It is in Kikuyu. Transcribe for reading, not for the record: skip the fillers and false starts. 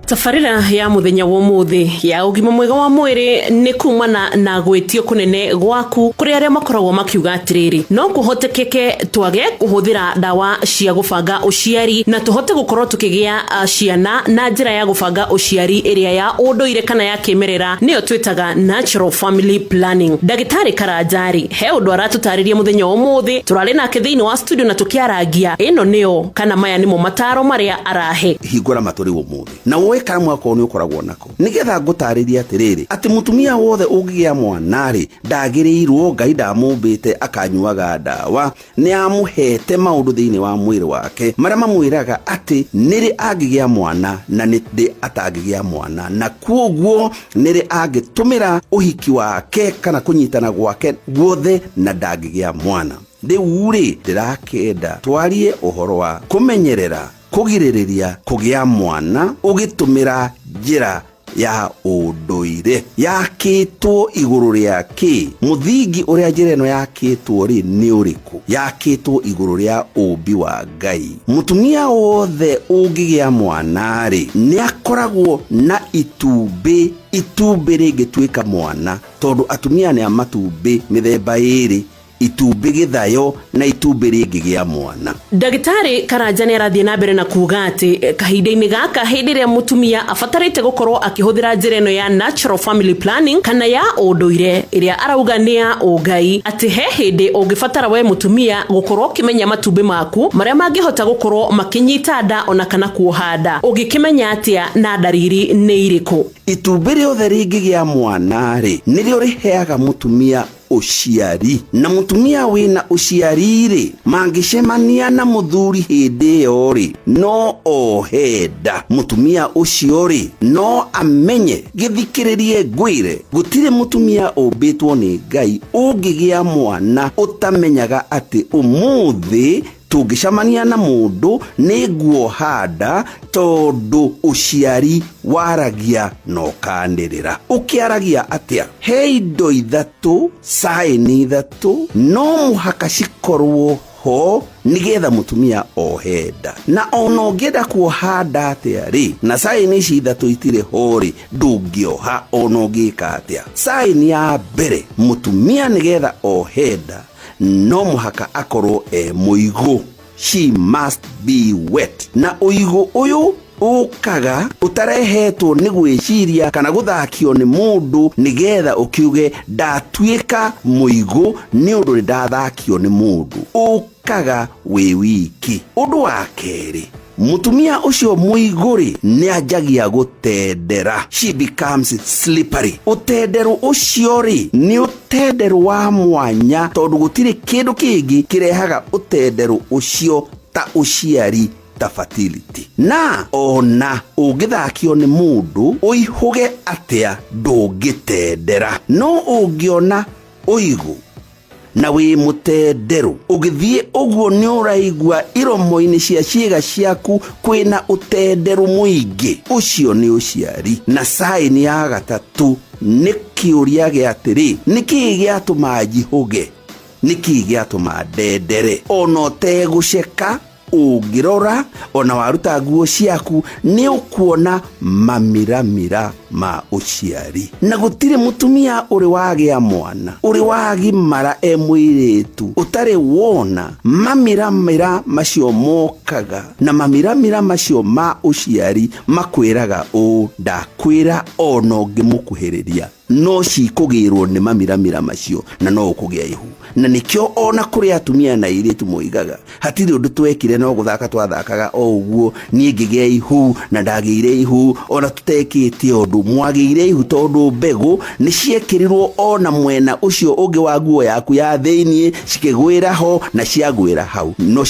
Tabarĩra ya mũthenya wa ũmũthĩ ya ũgima mwega wa mwĩrĩ nĩ kumana na gwĩtio kũnene gwaku kũrĩ arĩa makoragwo makiuga atĩrĩrĩ, no kũhotekeke twage kũhũthĩra ndawa cia gũbanga ũciari na tũhote gũkorwo tũkĩgĩa ciana na njĩra ya gũbanga ũciari ĩrĩa ya ũndũire kana ya kĩmerera, nĩyo twĩtaga natural family planning. Ndagĩtarĩ Karanjarĩ he ũndũ aratũtarĩria mũthenya wa ũmũthĩ. Tũrarĩ nake thĩinĩ wa studio na tũkĩarangia ĩno nĩyo kana maya nĩmo mataro marĩa arahe. Hingũra matũ rĩu ũmũthĩ na woe karamu akorwo nĩ ũkoragwo nako, nĩgetha ngũtarĩrie atĩrĩrĩ, atĩ mũtumia wothe ũngĩgĩa mwana-rĩ, ndagĩrĩirwo, Ngai ndamũmbĩte akanyuaga ndawa. Nĩ amũhete maũndũ thĩinĩ wa mwĩrĩ wake marĩa mamwĩraga atĩ nĩrĩ angĩgĩa mwana na nĩrĩ atangĩgĩa mwana, na kuoguo nĩrĩ angĩtũmĩra ũhiki wake kana kũnyitana gwake guothe na ndangĩgĩa mwana. Rĩu rĩ, ndĩrakĩenda twarie ũhoro wa kũmenyerera kũgirĩrĩria kũgĩa mwana ũgĩtũmĩra njĩra ya ũndũire yakĩtwo igũrũ rĩa kĩ. Mũthingi ũrĩa njĩra ĩno yakĩtwo rĩ, nĩ ũrĩkũ? Yakĩtwo igũrũ rĩa ũmbi wa Ngai. Mũtumia wothe ũngĩgĩa mwana rĩ, nĩ akoragwo na itumbĩ, itumbĩ rĩngĩtuĩka mwana, tondũ atumia nĩ a matumbĩ mĩthemba ĩrĩ, itumbĩ gĩthayo na itumbĩ rĩngĩgĩa mwana. Ndagĩtarĩ Karanja nĩ arathiĩ na mbere na kuga atĩ kahinda-inĩ gaka, hĩndĩ ĩrĩa mũtumia abatarĩte gũkorwo akĩhũthĩra njĩra ĩno ya natural family planning kana ya ũndũire ĩrĩa arauga nĩ ya ũngai, atĩ he hĩndĩ ũngĩbatara we mũtumia gũkorwo ũkĩmenya matumbĩ maku marĩa mangĩhota gũkorwo makĩnyita nda ona kana kuoha nda. Ũngĩkĩmenya atĩa na ndariri nĩ irĩkũ? Itumbĩ rĩothe rĩngĩgĩa mwana rĩ, nĩrĩo rĩheaga mũtumia ũciari, na mũtumia wĩna ũciari rĩ, mangĩcemania na mũthuri hĩndĩ ĩyo rĩ, no ohe nda. Mũtumia ũcio rĩ, no amenye, gĩthikĩrĩrie ngwĩre, gũtirĩ mũtumia ũmbĩtwo nĩ Ngai ũngĩgĩa mwana ũtamenyaga atĩ ũmũthĩ tũngĩcemania na mũndũ nĩ nguoha nda, tondũ ũciari waragia na ũkanĩrĩra. Ũkĩaragia atĩa? He indo ithatũ, saĩni ithatũ no mũhaka cikorwo ho nĩgetha mũtumia ohe nda. Na ona ũngĩenda kuoha nda atĩa rĩ, na saĩni ici ithatũ itirĩ ho rĩ, ndũngĩoha ona ũngĩka atĩa. Saĩni ya mbere, mũtumia nĩgetha ohe nda no mũhaka akorwo e mũigũ. She must be wet. Na ũigũ ũyũ ũkaga ũtarehetwo nĩ gwĩciria kana gũthakio nĩ mũndũ nĩgetha ũkiuge ndatuĩka mũigũ nĩ ũndũ nĩ ndathakio nĩ mũndũ. Ũkaga wĩ wiki. Ũndũ wa kerĩ, mũtumia ũcio mũigũ rĩ, nĩ anjagia gũtendera. She becomes slippery. Ũtenderũ ũcio rĩ, nĩ ũtenderũ wa mwanya, tondũ gũtirĩ kĩndũ kĩngĩ kĩrehaga ũtenderũ ũcio ta ũciari, ta fertility. Na ona ũngĩthakio nĩ mũndũ ũihũge atĩa, ndũngĩtendera. No ũngĩona ũigũ na wĩ mũtenderũ, ũgĩthiĩ ũguo nĩ ũraigua iromo-inĩ cia ciĩga ciaku kwĩna ũtenderũ mũingĩ, ũcio nĩ ũciari. Na saĩni ya gatatũ nĩ kĩũria gĩa atĩrĩ, nĩ kĩĩ gĩatũma njihũge? Nĩ kĩĩ gĩatũma ndendere? Ona ũtegũceka, ũngĩrora ona waruta nguo ciaku, nĩ ũkuona mamiramira ma ũciari. Na gũtirĩ mũtumia ũrĩ wagĩa mwana, ũrĩ wagimara e mũirĩtu, ũtarĩ wona mamiramira macio mokaga. Na mamiramira macio ma ũciari makwĩraga ũũ, ndakwĩra ona ũngĩmũkuhĩrĩria no cikũgĩrwo nĩ mamiramira macio na no ũkũgĩa ihu. Na nĩkĩo ona kũrĩ atumia na airĩtu moigaga hatirĩ ũndũ twekire, no gũthaka twathakaga o ũguo, niĩ ngĩgĩa ihu na ndagĩire ihu ona tũtekĩte ũndũ. Mwagĩire ihu tondũ mbegũ nĩ ciekĩrirwo ona mwena ũcio ũngĩ wa nguo yaku ya thĩiniĩ, cikĩgwĩra ho, na ciagwĩra hau no.